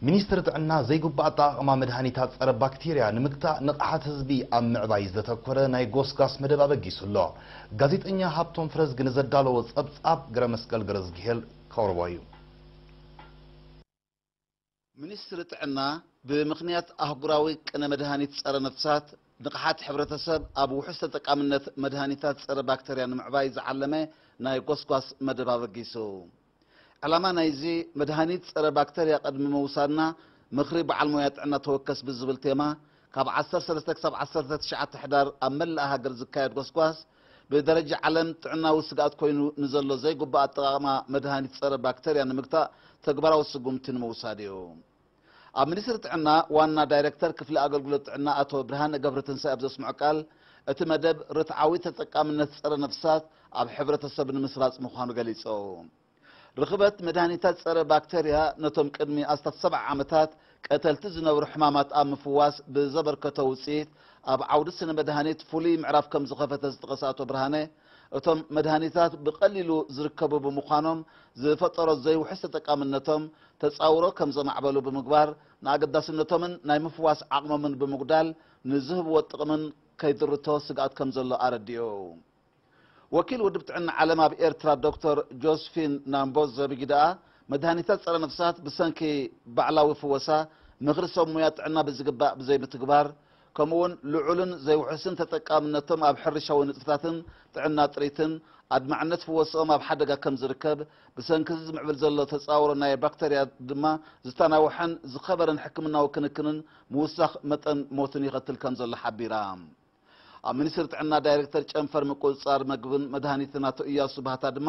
ሚኒስትሪ ጥዕና ዘይግቡእ ኣጠቓቕማ መድሃኒታት ጸረ ባክቴርያ ንምግታእ ንቕሓት ህዝቢ ኣብ ምዕባይ ዘተኮረ ናይ ጎስጓስ መደብ ኣበጊሱ ኣሎ። ጋዜጠኛ ሃብቶም ፍረዝጊ ንዘዳለዎ ጸብጻብ ገረመስቀል ገረዝግሄል ከቕርቦ እዩ። ሚኒስትሪ ጥዕና ብምኽንያት ኣህጉራዊ ቅነ መድሃኒት ጸረ ነፍሳት ንቕሓት ሕብረተሰብ ኣብ ውሑስ ተጠቃምነት መድሃኒታት ጸረ ባክተርያ ንምዕባይ ዝዓለመ ናይ ጎስጓስ መደብ ኣበጊሱ። ዕላማ ናይዚ መድሃኒት ጸረ ባክተርያ ቅድሚ ምውሳድና ምኽሪ በዓል ሞያ ጥዕና ተወከስ ብዝብል ቴማ ካብ ዓሰርተ ሰለስተ ክሳብ ዓሰርተ ትሽዓተ ሕዳር ኣብ መላእ ሃገር ዝካየድ ጎስጓስ ብደረጃ ዓለም ጥዕናዊ ስግኣት ኮይኑ ንዘሎ ዘይግቡእ ኣጠቓቕማ መድሃኒት ጸረ ባክተርያ ንምግታእ ተግባራዊ ስጉምቲ ንምውሳድ እዩ። ኣብ ሚኒስትሪ ጥዕና ዋና ዳይሬክተር ክፍሊ ኣገልግሎት ጥዕና ኣቶ ብርሃነ ገብረትንሳኤ ኣብ ዘስምዖ ቃል፣ እቲ መደብ ርትዓዊ ተጠቃምነት ጸረ ነፍሳት ኣብ ሕብረተሰብ ንምስራጽ ምዃኑ ገሊጹ። ርኽበት መድሃኒታት ጸረ ባክተርያ ነቶም ቅድሚ ኣስታት ሰብዓ ዓመታት ቀተልቲ ዝነብሩ ሕማማት ኣብ ምፍዋስ ብዘበርከቶ ውጽኢት ኣብ ዓውዲ ስነ መድሃኒት ፍሉይ ምዕራፍ ከም ዝኸፈተ ዝጠቐሰ ኣቶ ብርሃነ፣ እቶም መድሃኒታት ብቐሊሉ ዝርከቡ ብምዃኖም ዝፈጠሮ ዘይውሑስ ተጠቃምነቶም ተጻውሮ ከም ዘማዕበሉ ብምግባር ንኣገዳስነቶምን ናይ ምፍዋስ ዓቕሞምን ብምጉዳል ንዝህብዎ ጥቕምን ከይድርቶ ስግኣት ከም ዘሎ ኣረዲኡ። ወኪል ውድብ ጥዕና ዓለም ኣብ ኤርትራ ዶክተር ጆስፊን ናምቦዘ ብጊደኣ፣ መድሃኒታት ጸረ ነፍሳት ብሰንኪ ባዕላዊ ፍወሳ ምኽሪ ሰብ ሙያ ጥዕና ብዝግባእ ብዘይምትግባር፣ ከምኡውን ልዑልን ዘይውሑስን ተጠቃምነቶም ኣብ ሕርሻዊ ንጥፍታትን ጥዕና ጥሪትን ኣድማዕነት ፍወስኦም ኣብ ሓደጋ ከም ዝርከብ፣ ብሰንኪ እዚ ዝምዕብል ዘሎ ተጻውሮ ናይ ባክተርያ ድማ ዝተናውሐን ዝኸበረን ሕክምናዊ ክንክንን ምውሳኽ መጠን ሞትን ይኸትል ከም ዘሎ ሓቢራ። ኣብ ሚኒስትሪ ጥዕና ዳይሬክተር ጨንፈር ምቁጽጻር መግብን መድሃኒትን ኣቶ እያሱ ባህታ ድማ፣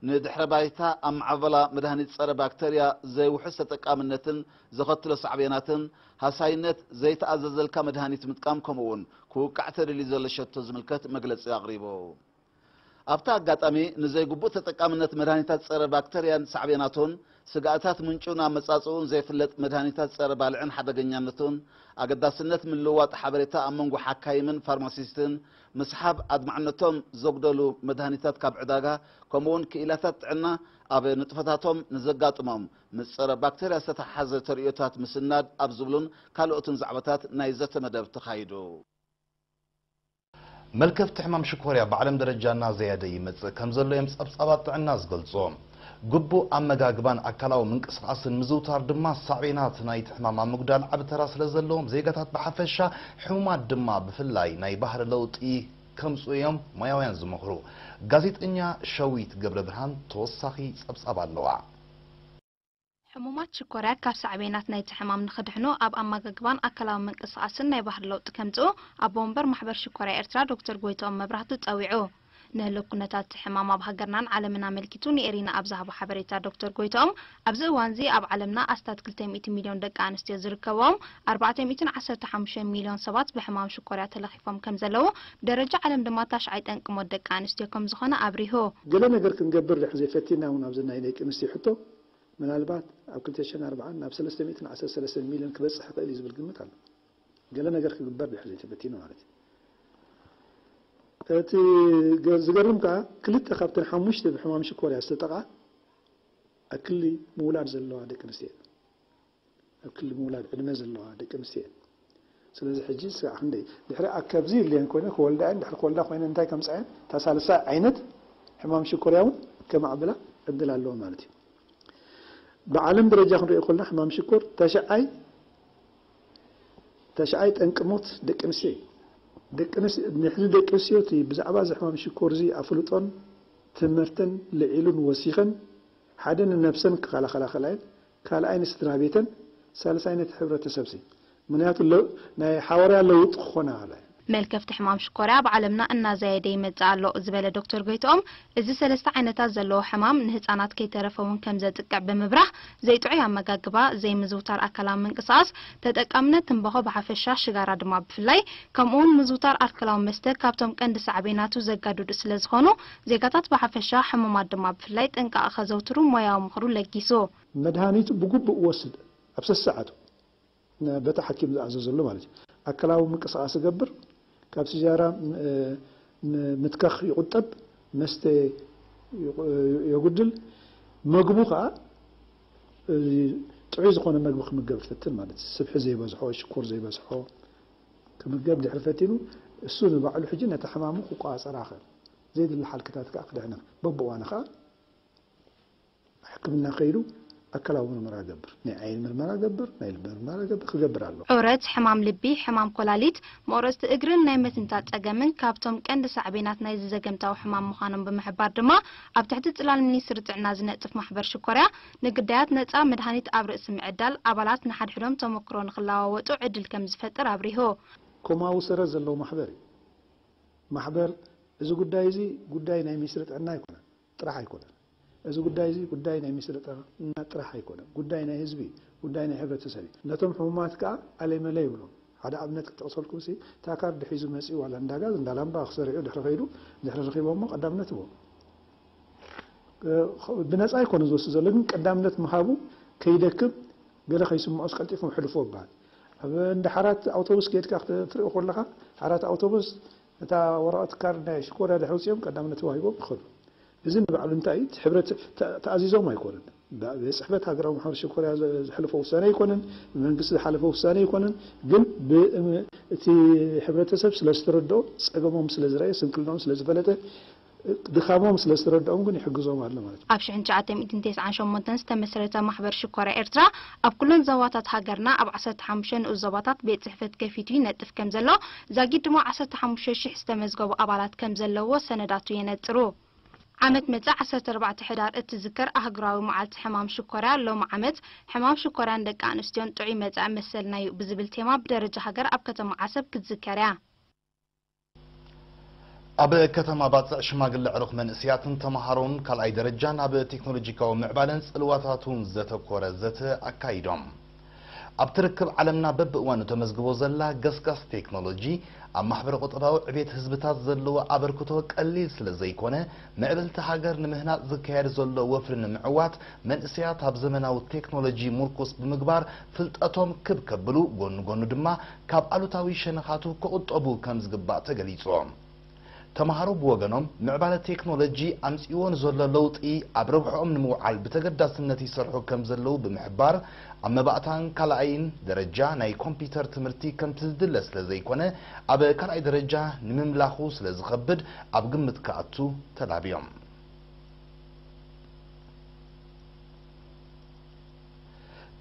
ንድሕረ ባይታ ኣብ ማዕበላ መድሃኒት ጸረ ባክተርያ ዘይውሑስ ተጠቃምነትን ዘኸትሎ ሳዕቤናትን ሃሳይነት ዘይተኣዘዘልካ መድሃኒት ምጥቃም ከምኡውን ክውቃዕ ተደልዩ ዘሎ ሸቶ ዝምልከት መግለጺ ኣቕሪቡ። ኣብቲ ኣጋጣሚ ንዘይግቡእ ተጠቃምነት መድሃኒታት ጸረ ባክተርያን ሳዕቤናቱን፣ ስግኣታት ምንጩን ኣመጻጽኡን ዘይፍለጥ መድሃኒታት ጸረ ባልዕን ሓደገኛነቱን፣ ኣገዳስነት ምልውዋጥ ሓበሬታ ኣብ መንጎ ሓካይምን ፋርማሲስትን፣ ምስሓብ ኣድማዕነቶም ዘጉደሉ መድሃኒታት ካብ ዕዳጋ፣ ከምኡውን ክኢላታት ጥዕና ኣብ ንጥፈታቶም ንዘጋጥሞም ምስ ጸረ ባክተርያ ዝተተሓሓዘ ተርእዮታት ምስናድ ኣብ ዝብሉን ካልኦትን ዛዕባታት ናይ ዘተ መደብ ተኻይዱ። መልከፍቲ ሕማም ሽኮርያ ብዓለም ደረጃ እናዘየደ ይመጽእ ከም ዘሎ እዮም ጸብጻባት ጥዕና ዝገልጹ። ግቡእ ኣመጋግባን ኣካላዊ ምንቅስቓስን ምዝውታር ድማ ሳዕቤናት ናይቲ ሕማም ኣብ ምጉዳል ዓቢ ተራ ስለ ዘለዎም፣ ዜጋታት ብሓፈሻ፣ ሕሙማት ድማ ብፍላይ፣ ናይ ባህሪ ለውጢ ከምጽኡ እዮም ሞያውያን ዝመኽሩ። ጋዜጠኛ ሸዊት ገብረ ብርሃን ተወሳኺ ጸብጻብ ኣለዋ። ሕሙማት ሽኮርያ ካብ ሳዕቤናት ናይቲ ሕማም ንኽድሕኑ ኣብ ኣመጋግባን ኣካላዊ ምንቅስቓስን ናይ ባህሪ ለውጢ ከምጽኡ ኣቦ ወንበር ማሕበር ሽኮርያ ኤርትራ ዶክተር ጎይትኦም መብራህቱ ጸዊዑ። ንህልው ኩነታት እቲ ሕማም ኣብ ሃገርናን ዓለምን ኣመልኪቱ ንኤሪና ኣብ ዝሃቦ ሓበሬታ ዶክተር ጎይትኦም ኣብዚ እዋንዚ ኣብ ዓለምና ኣስታት ክልተ ሚእቲ ሚልዮን ደቂ ኣንስትዮ ዝርከብኦም ኣርባዕተ ሚእትን ዓሰርተ ሓሙሽተ ሚልዮን ሰባት ብሕማም ሽኮርያ ተለኺፎም ከም ዘለዉ ብደረጃ ዓለም ድማ ታሽዓይ ጠንቂ ሞት ደቂ ኣንስትዮ ከም ዝኾነ ኣብሪሁ። ገለ ነገር ክንገብር ድሕር ዘይፈቲና እውን ኣብዚ ናይ ደቂ ኣንስትዮ ሕቶ ምናልባት ኣብ ክልተ ሽሕን ኣርባዓን ናብ ሰለስተ ሚእትን ዓሰርተ ሰለስተ ሚልዮን ክበጽሕ ይኽእል እዩ ዝብል ግምት ኣሎ። ገለ ነገር ክግበር ድሕር ዘይተፈቲኑ ማለት እዩ። እቲ ገ- ዝገርም ከኣ ክልተ ካብተን ሓሙሽተ ብሕማም ሽኮርያ ዝተጠቕዓ ኣብ ክሊ ምውላድ ዘለዋ ደቂ ኣንስትዮ እየን። ኣብ ክሊ ምውላድ ዕድመ ዘለዋ ደቂ ኣንስትዮ እየን። ስለዚ ሕጂ ስጋዕ ክንደይ ድሕሪ ኣከብዚ የድልየን ኮይነ ክወልዳ እየን። ድሕሪ ክወልዳ ኮይነ እንታይ ከምፅኣየን እታ ሳልሳይ ዓይነት ሕማም ሽኮርያ እውን ከማዕብላ ዕድል ኣለዎ ማለት እዩ። ብዓለም ደረጃ ክንሪኦ ከለና ሕማም ሽኮር ተሽዓይ ተሽዓይ ጠንቂ ሞት ደቂ ኣንስትዮ እዩ። ደቂ ኣንስትዮ ንሕዚ ደቂ ኣንስትዮ እቲ ብዛዕባ እዚ ሕማም ሽኮር እዚ ኣፍልጦን ትምህርትን ልዒሉን ወሲኸን ሓደ ንነብሰን ክከላኸላ ከላየን ካልኣይ ንስድራ ቤተን ሳልሳይ ነቲ ሕብረተሰብ ሲ ምክንያቱ ለ- ናይ ሓዋርያ ለውጢ ክኾና ከላ መልከፍቲ ሕማም ሽኮርያ ኣብ ዓለምና እናዛየደ ይመጽእ ኣሎ ዝበለ ዶክተር ጎይትኦም፣ እዚ ሰለስተ ዓይነታት ዘለዎ ሕማም ንህጻናት ከይተረፈ እውን ከም ዘጥቅዕ ብምብራህ፣ ዘይጥዑይ ኣመጋግባ፣ ዘይምዝውታር ኣካላዊ ምንቅስቓስ፣ ተጠቃምነት ትንባኾ ብሓፈሻ፣ ሽጋራ ድማ ብፍላይ፣ ከምኡውን ምዝውታር ኣልኮላዊ መስተ ካብቶም ቀንዲ ሳዕቤናቱ ዘጋድዱ ስለ ዝኾኑ፣ ዜጋታት ብሓፈሻ፣ ሕሙማት ድማ ብፍላይ ጥንቃቐ ከዘውትሩ ሞያዊ ምኽሩ ለጊሱ። መድሃኒቱ ብግቡእ ወስድ ኣብ ሰሰዓቱ። በቲ ሓኪም ዝኣዘዘሉ ማለት እዩ። ኣካላዊ ምንቅስቓስ ይገብር፣ ካብ ሲጃራ ምትካኽ ይቑጠብ፣ መስተ የጉድል፣ መግቡ ከዓ ጥዑይ ዝኾነ መግቢ ክምገብ ይፈትን ማለት እዩ። ስብሒ ዘይበዝሖ፣ ሽኮር ዘይበዝሖ ክምገብ ድሕሪ ፈቲኑ፣ እሱ ንባዕሉ ሕጂ ነቲ ሕማሙ ክቆጻጸር ይኽእል። ዘይድሊ ሓልክታት ከኣ ክድሕን፣ በብእዋኑ ከኣ ሕክምና ከይዱ ኣካላዊ ምርመራ ገብር፣ ናይ ዓይኒ ምርመራ ገብር፣ ናይ ልቢ ምርመራ ገብር፣ ክገብር ኣለዎ። ዑረት፣ ሕማም ልቢ፣ ሕማም ኮላሊት፣ መቑረጽቲ እግርን ናይ ምትንታት ጸገምን ካብቶም ቀንዲ ሳዕቤናት ናይዚ ዘገምታዊ ሕማም ምዃኖም ብምሕባር ድማ፣ ኣብ ትሕቲ ጽላል ሚኒስትሪ ጥዕና ዝነጥፍ ማሕበር ሽኮርያ፣ ንግዳያት ነጻ መድሃኒት ኣብ ርእሲ ምዕዳል፣ ኣባላት ንሓድሕዶም ተመክሮ ንኽለዋወጡ ዕድል ከም ዝፈጥር ኣብሪሁ። ኮማዊ ሰረት ዘለዎ ማሕበር እዩ። ማሕበር፣ እዚ ጉዳይ እዚ ጉዳይ ናይ ሚኒስትሪ ጥዕና ኣይኮነን፣ ጥራሕ ኣይኮነን። እዚ ጉዳይ እዚ ጉዳይ ናይ ሚኒስትሪ ጥዕና ጥራሕ ኣይኮነን። ጉዳይ ናይ ህዝቢ፣ ጉዳይ ናይ ሕብረተሰብ እዩ። ነቶም ሕሙማት ከኣ ኣለይ መለይ ይብሎም። ሓደ ኣብነት ክጠቕሰልኩም ሲ፣ እታ ካርድ ሒዙ መጺኡ ዋላ እንዳ ጋዝ፣ እንዳ ላምባ ክሰርዑ ድሕሪ ከይዱ፣ ድሕሪ ረኺቦሞ ቀዳምነት ይቦም። እ፣ ብነጻ ኣይኮነ ዝወስድ ዘሎ፣ ግን ቀዳምነት ምሃቡ ከይደክም፣ ገለ ከይስምዖስ ቀልጢፎም ሕልፎ ይበሃል። ኣብ እንዳ ሓራት ኣውቶቡስ ከይድካ ክትሪኦ ከለኻ፣ ሓራት ኣውቶቡስ እታ ወረቐት ካርድ ናይ ሽኮርያ ድሕሪ ውጽኦም ቀዳምነት ተዋሂቦም ይኸዱ። እዚ ንባዕሉ እንታይ እዩ? እቲ ሕብረት ተ-፣ ተኣዚዞም ኣይኮነን። ብ-፣ ቤት ጽሕፈት ሃገራዊ ማሕበር ሽኮርያ ዘ-፣ ዘሕለፎ ውሳነ ኣይኮነን፣ ብመንግስቲ ዝሓለፈ ውሳነ ኣይኮነን፣ ግን ብ-፣ እቲ ሕብረተሰብ ስለ ዝተረድኦ፣ ጸገሞም ስለ ዝረኣየ፣ ስንክልናኦም ስለ ዝፈለጠ፣ ድኻሞም ስለ ዝተረድኦም ግን ይሕግዞም ኣሎ ማለት እዩ። ኣብ ሽሕን ትሽዓተ ሚእትን ተስዓን ሸሞንተን ዝተመስረተ ማሕበር ሽኮርያ ኤርትራ፣ ኣብ ኩለን ዞባታት ሃገርና ኣብ ዓሰርተ ሓሙሽተ ንኡስ ዞባታት ቤት ጽሕፈት ከፊቱ ይነጥፍ ከም ዘሎ፣ ዛጊድ ድማ ዓሰርተ ሓሙሽተ ሽሕ ዝተመዝገቡ ኣባላት ከም ዘለዎ ሰነዳቱ የነጽሩ። ዓመት መጻ ዓሰርተ ኣርባዕተ ሕዳር እትዝከር ኣህጉራዊ መዓልቲ ሕማም ሽኮርያ፣ ሎሚ ዓመት ሕማም ሽኮርያን ደቂ ኣንስትዮን ጥዑይ መጻኢ መሰልና እዩ ብዝብል ቴማ ብደረጃ ሃገር ኣብ ከተማ ዓሰብ ክትዝከር እያ። ኣብ ከተማ ባጽዕ ሽማግለ ዕሩኽ መንእሰያትን ተመሃሮን ካልኣይ ደረጃን ኣብ ቴክኖሎጂካዊ ምዕባለን ጽልዋታቱን ዘተኮረ ዘተ ኣካይዶም። ኣብቲ ርክብ ዓለምና በብእዋኑ ተመዝግቦ ዘላ ገስጋስ ቴክኖሎጂ ኣብ ማሕበረ ቁጠባዊ ዕቤት ህዝብታት ዘለዎ ኣበርክቶ ቀሊል ስለ ዘይኮነ፣ ምዕብልቲ ሃገር ንምህናጽ ዝካየድ ዘሎ ወፍሪ ንምዕዋት መንእሰያት ኣብ ዘመናዊ ቴክኖሎጂ ምርኩስ ብምግባር ፍልጠቶም ክብ ከብሉ፣ ጎኑ ጎኑ ድማ ካብ ኣሉታዊ ሸነኻቱ ክቑጠቡ ከም ዝግባእ ተገሊጹ። ተምሃሮ ብወገኖም፣ ምዕባለ ቴክኖሎጂ ኣምጺእዎ ንዘሎ ለውጢ ኣብ ረብሕኦም ንምውዓል ብተገዳስነት ይሰርሑ ከም ዘለዉ ብምሕባር፣ ኣብ መባእታን ካልኣይን ደረጃ ናይ ኮምፒተር ትምህርቲ ከምቲ ዝድለ ስለ ዘይኮነ፣ ኣብ ካልኣይ ደረጃ ንምምላኹ ስለ ዝኸብድ ኣብ ግምት ክኣቱ ተላብዮም።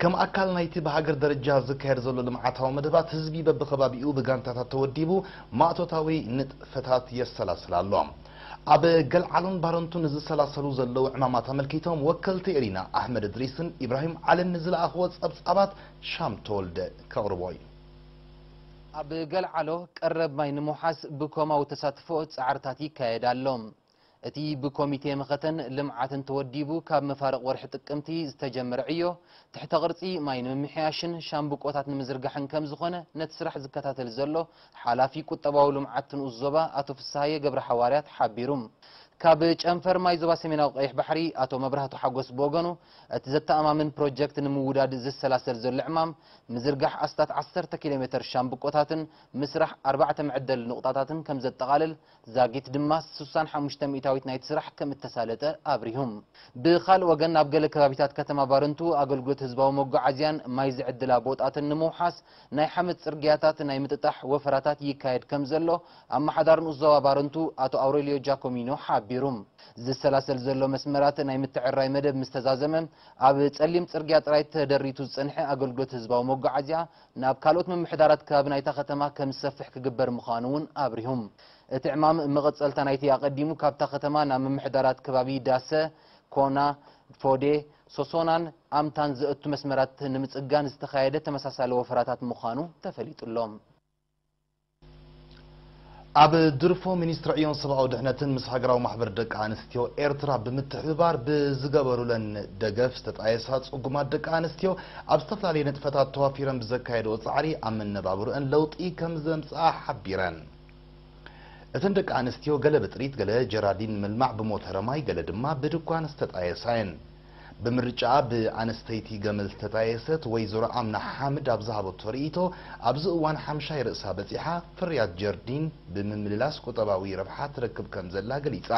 ከም ኣካል ናይቲ ብሃገር ደረጃ ዝካየድ ዘሎ ልምዓታዊ መደባት፣ ህዝቢ በብኸባቢኡ ብጋንታታት ተወዲቡ ማእቶታዊ ንጥፈታት የሰላስል ኣሎ። ኣብ ገልዓሎን ባረንቱን ዝሰላሰሉ ዘለዉ ዕማማት ኣመልኪቶም፣ ወከልቲ ኤሪና ኣሕመድ እድሪስን ኢብራሂም ዓልን ንዝለኣኽዎ ጸብጻባት ሻም ተወልደ ከቕርቦ እዩ። ኣብ ገልዓሎ ቀረብ ማይ ንምውሓስ ብኮማዊ ተሳትፎ ጻዕርታት ይካየድ ኣሎ። እቲ ብኮሚቴ መኸተን ልምዓትን ተወዲቡ ካብ መፋርቕ ወርሒ ጥቅምቲ ዝተጀመረ ዕዮ፣ ትሕተ ቅርጺ ማይ ንምምሕያሽን ሻምብቆታት ንምዝርጋሕን ከም ዝኾነ ነቲ ስራሕ ዝከታተል ዘሎ ሓላፊ ቁጠባዊ ልምዓት ንኡስ ዞባ ኣቶ ፍስሃየ ገብረ ሓዋርያት ሓቢሩ። ካብ ጨንፈር ማይ ዞባ ሰሜናዊ ቀይሕ ባሕሪ ኣቶ መብራህቱ ሓጎስ ብወገኑ፣ እቲ ዘተኣማምን ፕሮጀክት ንምውዳድ ዝሰላሰል ዘሎ ዕማም፣ ምዝርጋሕ ኣስታት ዓሰርተ ኪሎ ሜተር ሻምብቆታትን ምስራሕ ኣርባዕተ መዕደሊ ንቑጣታትን ከም ዘጠቓልል፣ ዛጊት ድማ ስሳን ሓሙሽተ ሚእታዊት ናይቲ ስራሕ ከም እተሳለጠ ኣብሪሁ። ብኻልእ ወገን፣ ናብ ገለ ከባቢታት ከተማ ባረንቱ ኣገልግሎት ህዝባዊ መጓዓዝያን ማይ ዝዕድላ ቦጣትን ንምውሓስ ናይ ሓመድ ጽርግያታት ናይ ምጥጣሕ ወፈራታት ይካየድ ከም ዘሎ ኣመሓዳሪ ንኡስ ዞባ ባረንቱ ኣቶ ኣውሬልዮ ጃኮሚኖ ሓቢሩ። ዝሰላሰል ዘሎ መስመራት ናይ ምትዕራይ መደብ ምስ ተዛዘመ፣ ኣብ ጸሊም ጽርግያ ጥራይ ተደሪቱ ዝጸንሐ ኣገልግሎት ህዝባዊ መጓዓዝያ ናብ ካልኦት ምምሕዳራት ከባቢ ናይታ ከተማ ከም ዝሰፍሕ ክግበር ምዃኑ እውን ኣብሪሁ። እቲ ዕማም መቐጸልታ ናይቲ ኣቐዲሙ ካብታ ከተማ ናብ ምምሕዳራት ከባቢ ዳሰ፣ ኮና፣ ፎዴ፣ ሶሶናን ኣምታን ዘእቱ መስመራት ንምጽጋን ዝተኻየደ ተመሳሳሊ ወፈራታት ምዃኑ ተፈሊጡ ኣሎ። ኣብ ድርፎ ሚኒስትሪ ዕዮን ሰብኣዊ ድሕነትን ምስ ሃገራዊ ማሕበር ደቂ ኣንስትዮ ኤርትራ ብምትሕብባር ብዝገበሩለን ደገፍ ዝተጣየሳ ጽጉማት ደቂ ኣንስትዮ ኣብ ዝተፈላለየ ንጥፈታት ተዋፊረን ብዘካየድኦ ጻዕሪ ኣብ መነባብሮአን ለውጢ ከም ዘምጽኣ ሓቢረን። እተን ደቂ ኣንስትዮ ገለ ብጥሪት፣ ገለ ጀራዲን ንምልማዕ ብሞተረ ማይ፣ ገለ ድማ ብድኳን ዝተጣየሳ እየን። ብምርጫኣ ብኣንስተይቲ ገመል ዝተጣየሰት ወይዘሮ ኣምና ሓምድ ኣብ ዝሃበቶ ርእይቶ፣ ኣብዚ እዋን ሓምሻይ ርእሳ በጺሓ ፍርያት ጀርዲን ብምምልላስ ቁጠባዊ ረብሓ ትረክብ ከም ዘላ ገሊጻ።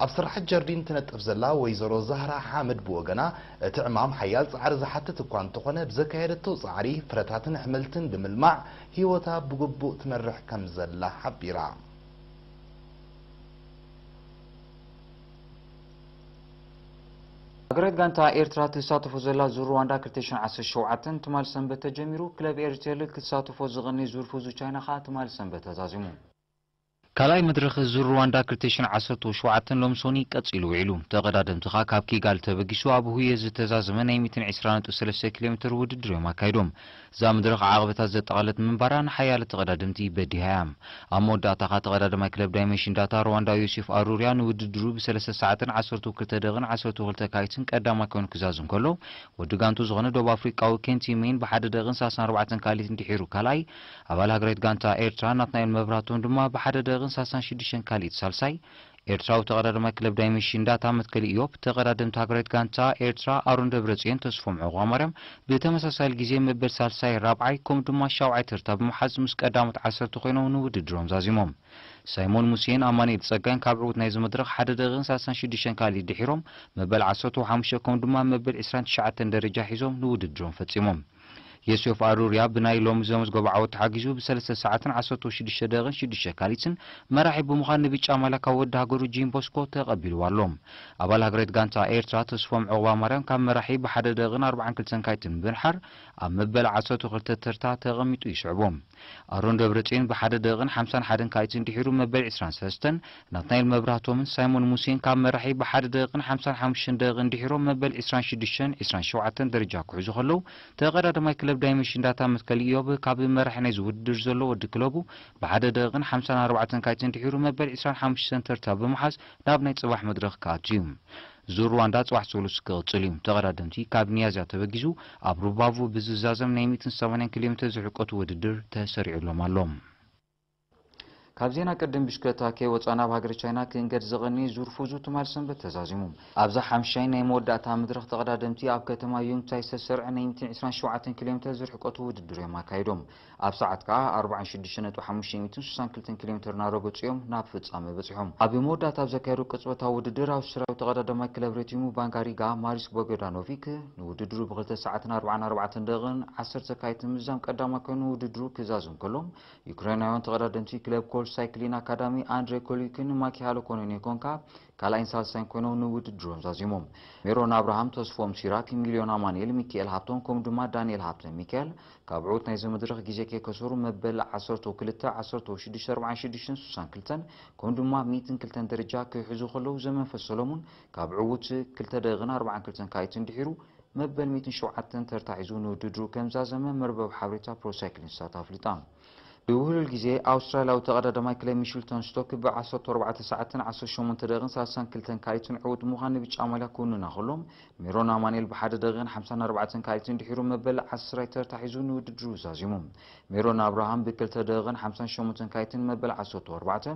ኣብ ስራሓት ጀርዲን ትነጥፍ ዘላ ወይዘሮ ዛህራ ሓምድ ብወገና፣ እቲ ዕማም ሓያል ጻዕሪ ዝሓትት እኳ እንተኾነ፣ ብዘካየደቶ ጻዕሪ ፍረታትን ኣሕምልትን ብምልማዕ ህይወታ ብግቡእ ትመርሕ ከም ዘላ ሓቢራ። ሃገራዊት ጋንታ ኤርትራ ትሳተፎ ዘላ ዙር ሩዋንዳ ክልተ ሽሕን ዓሰርተ ሸውዓተን ትማል ሰንበት ተጀሚሩ። ክለብ ኤርቴል ክትሳተፎ ዝቐኒ ዙር ፉዙ ቻይና ከኣ ትማል ሰንበት ተዛዚሙ። ካልኣይ መድረኽ ዙር ሩዋንዳ ክልተ ሽሕን ዓሰርተ ሸውዓተን ሎም ሶኒ ቀጺሉ ውዒሉ። ተቐዳደምቲ ከኣ ካብ ኪጋሊ ተበጊሱ ኣብ ሁየ ዝተዛዘመ ናይ ሚእትን ዕስራን ነጥቢ ሰለስተ ኪሎ ሜትር ውድድር እዮም ኣካይዶም። እዛ መድረኽ ዓቐበታት ዘጠቓለት ምንባራ ንሓያለ ተቐዳደምቲ በዲሃ እያ። ኣብ መወዳእታ ከኣ ተቐዳዳማይ ክለብ ዳይመንሽን ዳታ ሩዋንዳዊ ዮሴፍ ኣሩርያ ንውድድሩ ብሰለስተ ሰዓትን ዓሰርተ ክልተ ደቕን ዓሰርተ ክልተ ካይትን ቀዳማይ ኮይኑ ክዛዝም ከሎ፣ ወዲ ጋንቱ ዝኾነ ደቡብ ኣፍሪቃዊ ኬንቲ ሜን ብሓደ ደቕን ሰላሳን ኣርባዕተን ካልኢት እንድሒሩ ካልኣይ፣ ኣባል ሃገራዊት ጋንታ ኤርትራ ናትናኤል መብራህቶም ድማ ብሓደ ደቕን ሰላሳን ሽዱሽተን ካልኢት ሳልሳይ፣ ኤርትራዊ ተቐዳዳማይ ክለብ ዳይመንሽን ዳታ መትከሊ ኢዮብ፣ ተቐዳደምቲ ሃገራዊት ጋንታ ኤርትራ ኣሮን ደብረጽዮን ተስፎም ዑቕባማርያም ብተመሳሳሊ ግዜ መበል ሳልሳይ ራብዓይ ከምኡ ድማ ሻውዓይ ተርታ ብምሓዝ ምስ ቀዳሞት ዓሰርተ ኮይኖም ንውድድሮም ዛዚሞም። ሳይሞን ሙሴን ኣማኑኤል ጸጋይን ካብ ዕዉት ናይዚ መድረኽ ሓደ ደቂቕን ሰላሳን ሽዱሽተን ካልኢት ድሒሮም መበል ዓሰርተ ሓሙሽተ ከምኡ ድማ መበል ዕስራን ትሽዓተን ደረጃ ሒዞም ንውድድሮም ፈጺሞም። የሱፍ ኣሩርያ ብናይ ሎሚ ዘመዝገቦ ዓወት ተሓጊዙ ብሰለስተ ሰዓትን ዓሰርተ ሽዱሽተ ደቂቕን ሽዱሽተ ካልኢትን መራሒ ብምዃን ንብጫ ማልያ ካብ ወዲ ሃገሩ ጂን ቦስኮ ተቐቢልዋ ኣሎ። ኣባል ሃገራዊት ጋንታ ኤርትራ ተስፎም ዑቕባማርያም ካብ መራሒ ብሓደ ደቂቕን ኣርባዓን ክልተን ካልኢትን ብምድሓር ኣብ መበል ዓሰርተ ክልተ ተርታ ተቐሚጡ ይስዕቦ። ኣሮን ደብረጽዮን ብሓደ ደቂቕን ሓምሳን ሓደን ካልኢትን ድሒሩ መበል ዕስራን ሰለስተን፣ ናትናኤል መብራህቶምን ሳይሞን ሙሴን ካብ መራሒ ብሓደ ደቂቕን ሓምሳን ሓሙሽተን ደቂቕን ድሒሮም መበል ዕስራን ሽዱሽተን ዕስራን ሸውዓተን ደረጃ ክሕዙ ከለዉ፣ ተቐዳዳማይ ክለብ ዳይመንሽን ዳታ መትከሊ ኢዮብ ካብ መራሒ ናይዚ ውድድር ዘሎ ወዲ ክለቡ ብሓደ ደቂቕን ሓምሳን ኣርባዕተን ካልኢትን ድሒሩ መበል ዕስራን ሓሙሽተን ተርታ ብምሓዝ ናብ ናይ ጽባሕ መድረኽ ክኣቱ እዩ። ዙር ሩዋንዳ ጽባሕ ሰሉስ ክቕጽል እዩ። ተቐዳደምቲ ካብ ሚያዝያ ተበጊሱ ኣብ ሩባቩ ብዝዛዘም ናይ ሚእትን ሰማንያን ኪሎ ሜትር ዝርሕቀቱ ውድድር ተሰሪዑሎም ኣሎ። ካብ ዜና ቅድም ብሽክለታ ከይወጻና ኣብ ሃገረ ቻይና ክንገድ ዝቐኒ ዙር ፉዙ ትማል ሰንበት ተዛዚሙ። ኣብዛ ሓምሻይ ናይ መወዳእታ መድረኽ ተቐዳደምቲ ኣብ ከተማ ዩንግታይ ዝተሰርዐ ናይ ሚእትን ዕስራን ሸውዓተን ኪሎ ሜትር ዝርሕቀቱ ውድድር እዮም ኣካይዶም። ኣብ ሰዓት ከኣ ኣርባዓን ሽዱሽተ ነጥቢ ሓሙሽተ ሚእትን ስሳን ክልተን ኪሎ ሜትር እናረገጹ እዮም ናብ ፍጻመ በጺሖም። ኣብ መወዳእታ ኣብ ዘካየዶ ቅጽበታዊ ውድድር ኣውስትርያዊ ተቐዳዳማይ ክለብ ሬቲሙ ባንጋሪጋ ማሪስ ቦጎዳኖቪክ ንውድድሩ ብክልተ ሰዓትን ኣርባዓን ኣርባዕተን ደቂቕን ዓሰርተ ካይትን ምዛም ቀዳማይ ኮይኑ ውድድሩ ክዛዝም ከሎ፣ ዩክሬናውያን ተቐዳደምቲ ክለብ ኮል ሳይክሊን ኣካዳሚ ኣንድሬ ኮሊክን ማኪ ሃለኮነን የኮንካ ካልኣይን ሳልሳይን ኮይኖም ንውድድሮም ዛዚሞም። ሜሮን ኣብርሃም፣ ተስፎም ሲራክ፣ ሚልዮን ኣማኑኤል፣ ሚካኤል ሃብቶም ከምኡ ድማ ዳንኤል ሃብተ ሚካኤል ካብ ዕዉት ናይዚ መድረኽ ግዜ ከይከሰሩ መበል ዓሰርተ ክልተ፣ ዓሰርተ ሽዱሽተ፣ ኣርባዓን ሽዱሽተን፣ ስሳን ክልተን ከምኡ ድማ ሚእትን ክልተን ደረጃ ክሕዙ ከለዉ ዘመንፈስ ሰሎሙን ካብ ዕዉት ክልተ ደቂቕን ኣርባዓን ክልተን ካልኢትን ድሒሩ መበል ሚእትን ሸውዓተን ተርታ ሒዙ ንውድድሩ ከም ዛዘመ መርበብ ሓበሬታ ፕሮ ሳይክሊን ስታት ኣፍሊጣ። ብውህሉል ግዜ ኣውስትራልያዊ ተቐዳዳማይ ክለብ ሚሽልቶን ስቶክ ብ ዓሰርተ ኣርባዕተ ሰዓትን ዓሰርተ ሸሞንተ ደቂቕን ሰላሳን ክልተን ካልኢትን ዕዉት ብምዃን ንብጫ ማልያ ክውንና ከሎ፣ ሜሮን ኣማኑኤል ብሓደ ደቂቕን ሓምሳን ኣርባዕተን ካልኢትን ድሒሩ መበል ዓስራይ ተርታ ሒዙ ንውድድሩ ዛዚሙ። ሜሮን ኣብርሃም ብክልተ ደቂቕን ሓምሳን ሸሞንተን ካልኢትን መበል ዓሰርተ ኣርባዕተ፣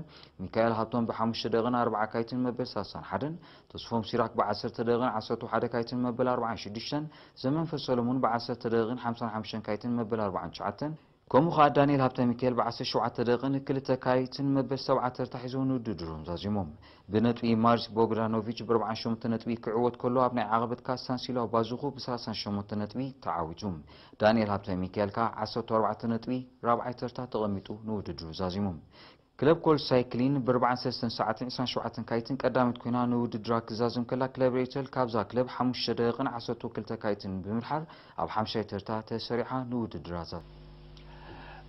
ሚካኤል ሃብቶም ብሓሙሽተ ደቂቕን ኣርባዓ ካልኢትን መበል ሰላሳን ሓደን፣ ተስፎም ሲራክ ብዓሰርተ ደቂቕን ዓሰርተ ሓደ ካልኢትን መበል ኣርባዓን ሽዱሽተን፣ ዘመንፈስ ሰሎሙን ብዓሰርተ ደቂቕን ሓምሳን ሓሙሽተን ካልኢትን መበል ኣርባዓን ትሽዓተን፣ ከምኡ ኸኣ ዳንኤል ሃብተ ሚካኤል ብዓሰርተ ሸውዓተ ደቂቕን ክልተ ካልኢትን መበል ሰብዓ ተርታ ሒዞም ንውድድሮም ዛዚሞም። ብነጥቢ ማሪስ ቦግዳኖቪች ብኣርባዓን ሸሞንተ ነጥቢ ክዕወት ከሎ፣ ኣብ ናይ ዓቐበት ካሳንሲሎ ባዙኹ ብሰላሳን ሸሞንተ ነጥቢ ተዓዊቱ። ዳንኤል ሃብተ ሚካኤል ከኣ ዓሰርተ ኣርባዕተ ነጥቢ ራብዓይ ተርታ ተቐሚጡ ንውድድሩ ዛዚሙ። ክለብ ኮል ሳይክሊን ብኣርባዓን ሰለስተን ሰዓትን ዕስራን ሸውዓተን ካልኢትን ቀዳመት ኮይና ንውድድራ ክዛዝም ከላ፣ ክለብ ሬይተል ካብዛ ክለብ ሓሙሽተ ደቂቕን ዓሰርተ ክልተ ካልኢትን ብምድሓር ኣብ ሓምሻይ ተርታ ተሰሪዓ ንውድድራ ዛዚማ።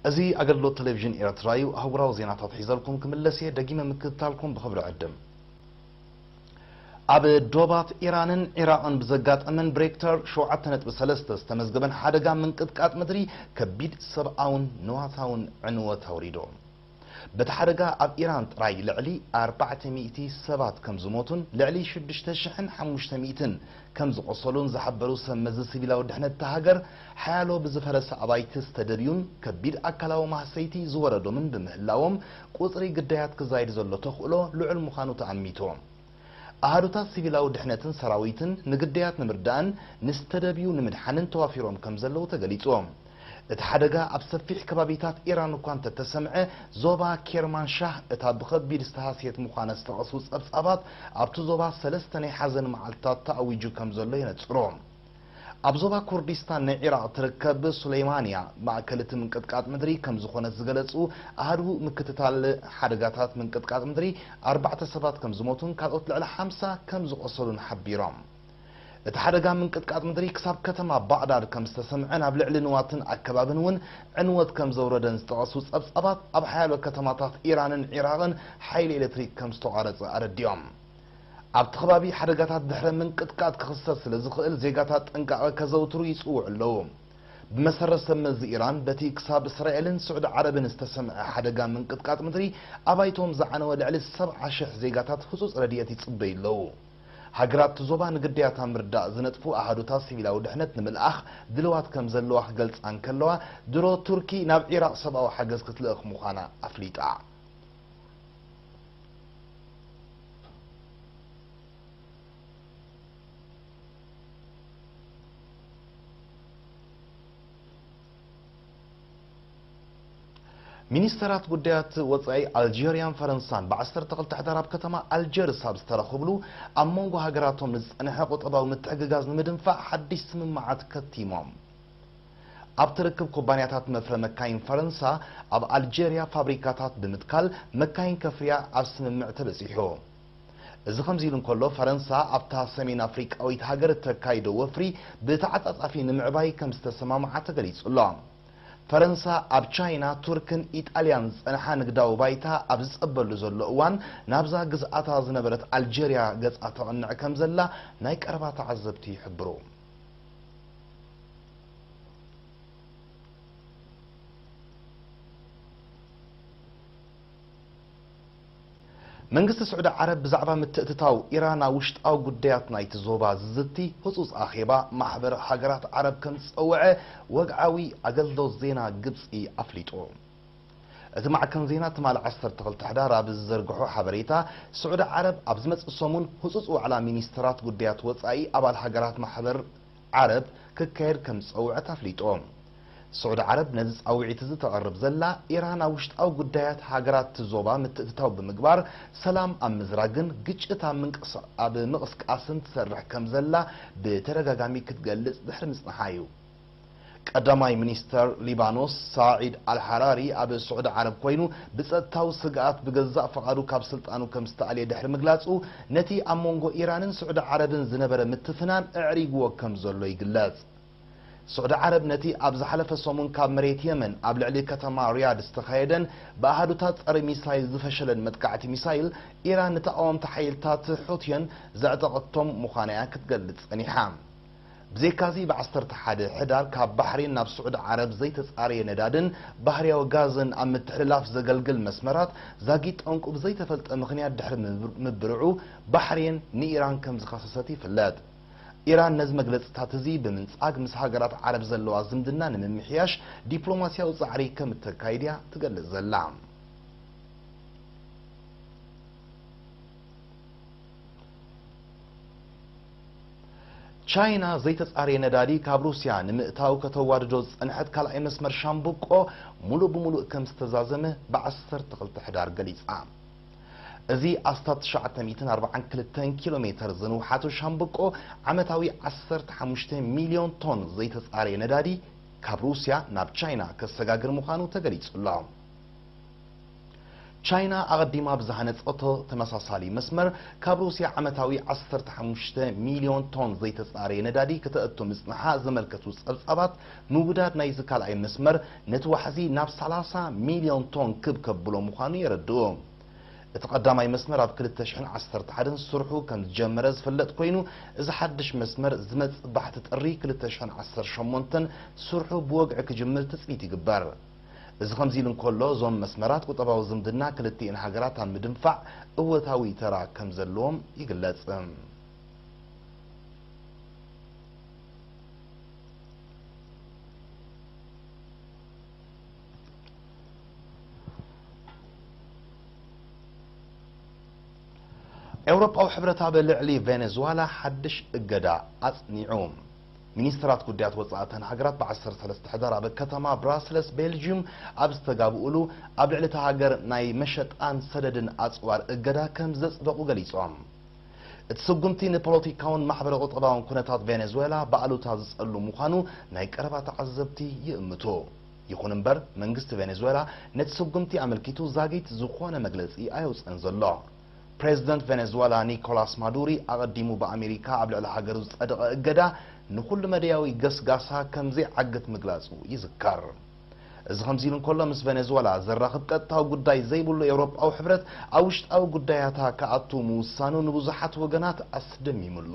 እዚ ኣገልግሎት ቴሌቪዥን ኤርትራ እዩ። ኣህጉራዊ ዜናታት ሒዘልኩም ክምለስ እየ። ደጊመ ምክትታልኩም ብኽብሪ ዕድም። ኣብ ዶባት ኢራንን ዒራቕን ብዘጋጠመን ብሬክተር ሸውዓተ ነጥቢ ሰለስተ ዝተመዝገበን ሓደጋ ምንቅጥቃጥ ምድሪ ከቢድ ሰብኣውን ንዋታውን ዕንወት ኣውሪዶ። በቲ ሓደጋ ኣብ ኢራን ጥራይ ልዕሊ ኣርባዕተ ሚእቲ ሰባት ከም ዝሞቱን ልዕሊ ሽዱሽተ ሽሕን ሓሙሽተ ሚእትን ከም ዝቖሰሉን ዝሓበሩ ሰብ መዚ ሲቪላዊ ድሕነት እታ ሃገር፣ ሓያሎ ብዝፈረሰ ኣባይቲ ዝተደብዩን ከቢድ ኣካላዊ ማህሰይቲ ዝወረዶምን ብምህላዎም፣ ቁጽሪ ግዳያት ክዛይድ ዘሎ ተኽእሎ ልዑል ምዃኑ ተኣሚቱ። ኣሃዱታት ሲቪላዊ ድሕነትን ሰራዊትን ንግዳያት ንምርዳእን ንዝተደብዩ ንምድሓንን ተዋፊሮም ከም ዘለዉ ተገሊጹ። እቲ ሓደጋ ኣብ ሰፊሕ ከባቢታት ኢራን እኳ እንተተሰምዐ፣ ዞባ ኬርማንሻህ፣ እታ ብኸቢድ ዝተሃስየት ምዃና ዝጠቐሱ ጸብጻባት፣ ኣብቲ ዞባ ሰለስተ ናይ ሓዘን መዓልትታት ተኣዊጁ ከም ዘሎ የነጽሩ። ኣብ ዞባ ኩርዲስታን ናይ ዒራቕ ትርከብ ሱለይማንያ፣ ማእከል እቲ ምንቅጥቃጥ ምድሪ ከም ዝኾነት ዝገለጹ ኣሃዱ ምክትታል ሓደጋታት ምንቅጥቃጥ ምድሪ፣ ኣርባዕተ ሰባት ከም ዝሞቱን ካልኦት ልዕሊ ሓምሳ ከም ዝቖሰሉን ሓቢሮም። እቲ ሓደጋ ምንቅጥቃጥ ምድሪ ክሳብ ከተማ ባቕዳድ ከም ዝተሰምዐን ኣብ ልዕሊ ንዋትን ኣከባብን እውን ዕንወት ከም ዘውረደን ዝጠቐሱ ጸብጻባት፣ ኣብ ሓያሎ ከተማታት ኢራንን ዒራቕን ሓይሊ ኤሌክትሪክ ከም ዝተቋረጸ ኣረዲኦም። ኣብቲ ከባቢ ሓደጋታት ድሕረ ምንቅጥቃጥ ክኽሰት ስለ ዝኽእል፣ ዜጋታት ጥንቃቐ ከዘውትሩ ይጽውዑ ኣለዉ። ብመሰረት ሰብ መዚ ኢራን፣ በቲ ክሳብ እስራኤልን ስዑዲ ዓረብን ዝተሰምዐ ሓደጋ ምንቅጥቃጥ ምድሪ፣ ኣባይቶም ዝዓነወ ልዕሊ ሰብዓ ሽሕ ዜጋታት ህጹጽ ረድኤት ይጽበዩ ኣለዉ። ሃገራት እቲ ዞባ ንግዳያታ ምርዳእ ዝነጥፉ ኣሃዱታት ሲቪላዊ ድሕነት ንምልኣኽ ድልዋት ከም ዘለዋ ክገልጻ እንከለዋ፣ ድሮ ቱርኪ ናብ ዒራቕ ሰብኣዊ ሓገዝ ክትልእኽ ምዃና ኣፍሊጣ። ሚኒስተራት ጉዳያት ወጻኢ ኣልጀርያን ፈረንሳን ብ ዓሰርተ ክልተ ሕዳር ኣብ ከተማ ኣልጀርስ ኣብ ዝተረኸብሉ፣ ኣብ መንጎ ሃገራቶም ንዝጸንሐ ቁጠባዊ ምትሕግጋዝ ንምድንፋዕ ሓድሽ ስምምዓት ከቲሞም። ኣብቲ ርክብ፣ ኩባንያታት መፍረ መካይን ፈረንሳ ኣብ ኣልጀርያ ፋብሪካታት ብምትካል መካይን ከፍርያ ኣብ ስምምዕ ተበጺሑ። እዚ ከምዚ ኢሉ እንከሎ፣ ፈረንሳ ኣብታ ሰሜን ኣፍሪቃዊት ሃገር እተካይዶ ወፍሪ ብተዓጻጻፊ ንምዕባይ ከም ዝተሰማምዓ ተገሊጹ ኣሎ። ፈረንሳ ኣብ ቻይና፣ ቱርክን ኢጣልያን ዝጸንሓ ንግዳዊ ባይታ ኣብ ዝጸበሉ ዘሎ እዋን፣ ናብዛ ግዝኣታ ዝነበረት ኣልጀርያ ገጻ ተቕንዕ ከም ዘላ ናይ ቀረባ ተዓዘብቲ ይሕብሩ። መንግስቲ ስዑዲ ዓረብ ብዛዕባ ምትእትታው ኢራን ኣብ ውሽጣዊ ጉዳያት ናይቲ ዞባ ዝዝቲ ህጹጽ ኣኼባ ማሕበር ሃገራት ዓረብ ከም ዝጸውዐ ወግዓዊ ኣገልግሎት ዜና ግብጺ ኣፍሊጡ። እቲ ማዕከን ዜና ትማሊ ዓሰርተ ክልተ ሕዳር ኣብ ዝዘርግሖ ሓበሬታ፣ ስዑዲ ዓረብ ኣብ ዝመጽእ ሰሙን ህጹጽ ዋዕላ ሚኒስተራት ጉዳያት ወጻኢ ኣባል ሃገራት ማሕበር ዓረብ ክካየድ ከም ዝጸውዐት ኣፍሊጡ። ስዑዲ ዓረብ ነዚ ጻውዒት እዚ ተቕርብ ዘላ፣ ኢራን ኣብ ውሽጣዊ ጉዳያት ሃገራት እቲ ዞባ ምትእትታው ብምግባር፣ ሰላም ኣብ ምዝራግን ግጭት ኣብ ምንቅስ-፣ ኣብ ምቕስቃስን ትሰርሕ ከም ዘላ ብተደጋጋሚ ክትገልጽ ድሕሪ ምጽንሓ እዩ። ቀዳማይ ሚኒስተር ሊባኖስ ሳዒድ ኣልሓራሪ ኣብ ስዑዲ ዓረብ ኮይኑ፣ ብጸጥታዊ ስግኣት ብገዛእ ፈቓዱ ካብ ስልጣኑ ከም ዝተኣልየ ድሕሪ ምግላጹ፣ ነቲ ኣብ መንጎ ኢራንን ስዑዲ ዓረብን ዝነበረ ምትፍናን ኣዕሪግዎ ከም ዘሎ ይግለጽ። ስዑዲ ዓረብ ነቲ ኣብ ዝሓለፈ ሰሙን ካብ መሬት የመን ኣብ ልዕሊ ከተማ ሪያድ ዝተኻየደን ብኣሃዱታት ጸረ ሚሳይል ዝፈሸለን መጥቃዕቲ ሚሳይል፣ ኢራን ንተቓወምቲ ሓይልታት ሑቲየን ዘዕጠቐቶም ምዃና እያ ክትገልጽ ጸኒሓ። ብዘይካዚ፣ ብ ዓሰርተ ሓደ ሕዳር ካብ ባሕሬን ናብ ስዑዲ ዓረብ ዘይተጻረየ ነዳድን ባህርያዊ ጋዝን ኣብ ምትሕልላፍ ዘገልግል መስመራት ዛጊት ጠንቁ ብዘይተፈልጠ ምኽንያት ድሕሪ ምብር-፣ ምብርዑ፣ ባሕሬን ንኢራን ከም ዝኸሰሰት ይፍለጥ። ኢራን ነዚ መግለጽታት እዚ ብምንጻግ፣ ምስ ሃገራት ዓረብ ዘለዋ ዝምድና ንምምሕያሽ ዲፕሎማስያዊ ጻዕሪ ከም እተካይድ እያ ትገልጽ ዘላ። ቻይና ዘይተጻረየ ነዳዲ ካብ ሩስያ ንምእታው ከተዋድዶ ዝጸንሐት ካልኣይ መስመር ሻምብቆ፣ ሙሉእ ብሙሉእ ከም ዝተዛዘመ ብ ዓሰርተ ክልተ ሕዳር ገሊጻ። እዚ ኣስታት ትሽዓተ ሚእትን ኣርባዓን ክልተን ኪሎ ሜተር ዝንውሓቱ ሻምብቆ፣ ዓመታዊ ዓሰርተ ሓሙሽተ ሚልዮን ቶን ዘይተጻረየ ነዳዲ ካብ ሩስያ ናብ ቻይና ከሰጋግር ምዃኑ ተገሊጹ ኣሎ። ቻይና ኣቐዲማ ብዝሃነጸቶ ተመሳሳሊ መስመር፣ ካብ ሩስያ ዓመታዊ ዓሰርተ ሓሙሽተ ሚልዮን ቶን ዘይተጻረየ ነዳዲ ከተእቱ ምጽንሓ ዘመልከቱ ጸብጻባት፣ ምውዳድ ናይዚ ካልኣይ መስመር ነቲ ዋሕዚ ናብ ሰላሳ ሚልዮን ቶን ክብ ከብሎ ምዃኑ የረድኡ። እቲ ቀዳማይ መስመር ኣብ ክልተ ሽሕን ዓሰርተ ሓደን ስርሑ ከም ዝጀመረ ዝፍለጥ ኮይኑ፣ እዚ ሓድሽ መስመር ዝመጽእ ባሕቲ ጥሪ ክልተ ሽሕን ዓሰርተ ሸሞንተን ስርሑ ብወግዒ ክጅምር ትጽቢት ይግበር። እዚ ከምዚ ኢሉ እንከሎ፣ እዞም መስመራት ቁጠባዊ ዝምድና ክልቲኤን ሃገራት ኣብ ምድንፋዕ እወታዊ ተራ ከም ዘለዎም ይግለጽ። ኤውሮጳዊ ሕብረት ኣብ ልዕሊ ቬኔዙዋላ ሓድሽ እገዳ ኣጽኒዑ። ሚኒስትራት ጉዳያት ወጻኢ እተን ሃገራት ብ ዓሰርተ ሰለስተ ሕዳር ኣብ ከተማ ብራስለስ ቤልጅዩም ኣብ ዝተጋብኡሉ፣ ኣብ ልዕሊ እታ ሃገር ናይ መሸጣን ሰደድን ኣጽዋር እገዳ ከም ዘጽደቑ ገሊጾም። እቲ ስጉምቲ ንፖለቲካውን ማሕበረ-ቁጠባውን ኩነታት ቬኔዙዌላ ብኣሉታ ዝጸሉ ምዃኑ ናይ ቀረባ ተዓዘብቲ ይእምቱ። ይኹን እምበር፣ መንግስቲ ቬኔዙዌላ ነቲ ስጉምቲ ኣመልኪቱ ዛጊት ዝኾነ መግለጺ ኣየውጽአን ዘሎ። ፕሬዚደንት ቬኔዙዌላ ኒኮላስ ማዱሪ ኣቐዲሙ ብኣሜሪካ ኣብ ልዕሊ ሃገሩ ዝጸደቐ እገዳ ንኹሉ መደያዊ ገስጋሳ ከም ዘይዓግት ምግላጹ ይዝከር። እዚ ከምዚ ኢሉ እንከሎ፣ ምስ ቬኔዙዌላ ዘራኽብ ቀጥታዊ ጉዳይ ዘይብሉ ኤውሮጳዊ ሕብረት ኣብ ውሽጣዊ ጉዳያታ ክኣቱ ምውሳኑ ንብዙሓት ወገናት ኣስደሚሙ ኣሎ።